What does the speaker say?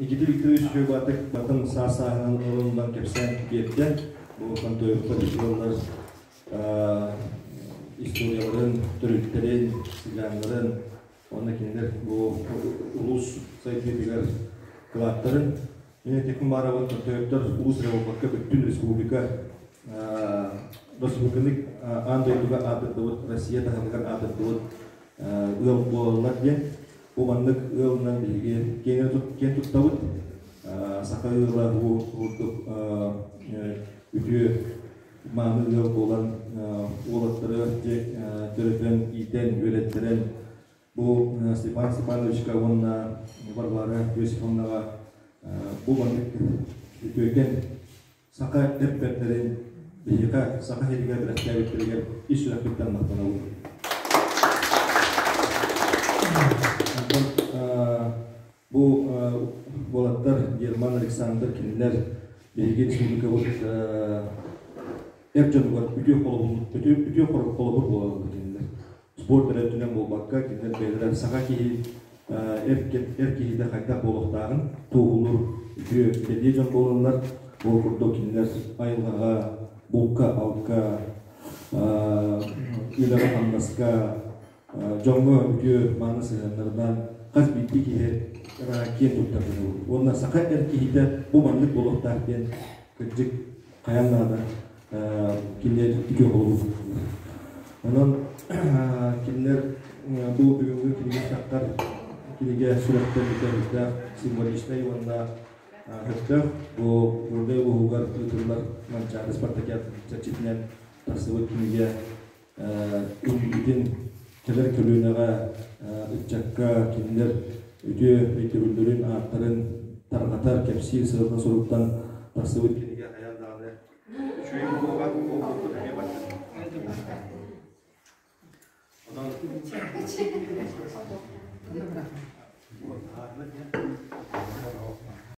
Никита Викторович үчүгэй батын саас-сааһынан ылынынан кэпсээн биэрдэ. Бу Контоевтар ыаллар историяларын, төрүттэрин, сыдьааннарын уонна кинилэр бу улуус сайдыытыгар кылааттарын. Мин этиэхпин баарабын, Контоевтар улуус эрэ буолбакка бүттүн республика республиканы аан дойдуга аатырдыбыт, Россия таһымыгар аатырдыбыт ыал буолаллар диэн. Бу маннык ыалынан биһиги киэн туттабыт. Саха ыала бу курдук үтүө мааны ыал буолан уолаттары төрөтөн, иитэн, үөрэттэрэн бу Степан Степановичка уонна Варвара Иосифовнаҕа бу маннык үтүөкэн саха эр бэртэрин биһиэхэ Саха сиригэр бэлэхтээбиттэригэр ис сүрэхпиттэн махтанабын. Онтон бу уолаттар Герман, Александр кинилэр биһиги республикабыт эр дьонугар үтүө холобур үтүө холобур буолаллар кинилэр. Спорт эрэ өттүнэн буолбакка, кинилэр бэйэлэрэ саха киһи эр киһитэ хайдах буолуохтааҕын туоһулуур үтүө бэлиэ дьон буолаллар. Ол курдук кинилэр айылҕаҕа, булка-алка, үлэҕэ-хамнаска, дьоҥҥо үтүө мааны сыһыаннарынан хас биирдии киһи киэн туттар гынабыт. Уонна саха эр киһитэ бу маннык буолуохтаах диэн кырдьык хайаан даҕаны кинилэр үтүө холобур. Онон кинилэр бу бүгүҥҥү кинигэ тахтар кинигэ сүрэхтэммитэ символичнай уонна сөптөөх. Бу Горнай улууһугар ыытыллар Манчаары спартакиад чэрчитинэн тахсыбыт кинигэ инникитин кэлэр көлүөнэҕэ ыччакка кинилэр үтүө өйдөбүллэрин, ааттарын тарҕатар, кэпсиир сыалтан-соруктан тахсыбыт кинигэ хайаан даҕаны үчүгэй буолуоҕа, ол курдук эмиэ барда. Онон